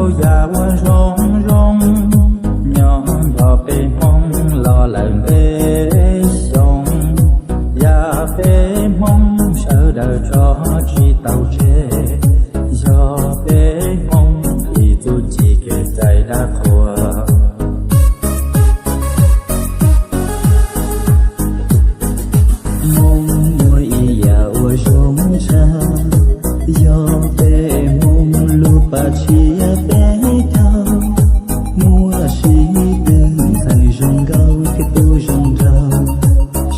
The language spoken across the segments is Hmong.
Yam uas zoo zoo nyob nrog peb Hmoob los lawm ntev xyoo, yam peb Hmoob sawv daws tso tsis tau tseg, yog peb Hmoob ib txuj ci kev cai dab qhuas. Hmoob muaj ib yam uas zoo tshaj, yog peb Hmoob lub paj tshiab peb caug, muaj sib tw ntxhais zoo nkauj thiab tub zoo nraug,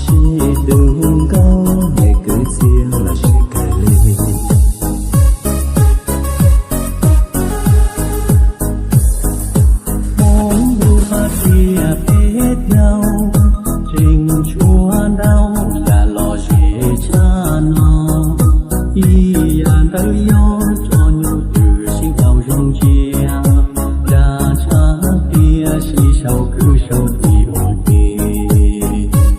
sib tw hu nkauj niam kwv txiv los sis kawg li. Hmoob lub paj tshiab peb caug, tseem tshuav ntau yam lom zem tshaj no. Ib yam ntawd yog tso nyuj twm sib ntaus zoo ntsia, dag tshab tias sib sau kwv sau tij.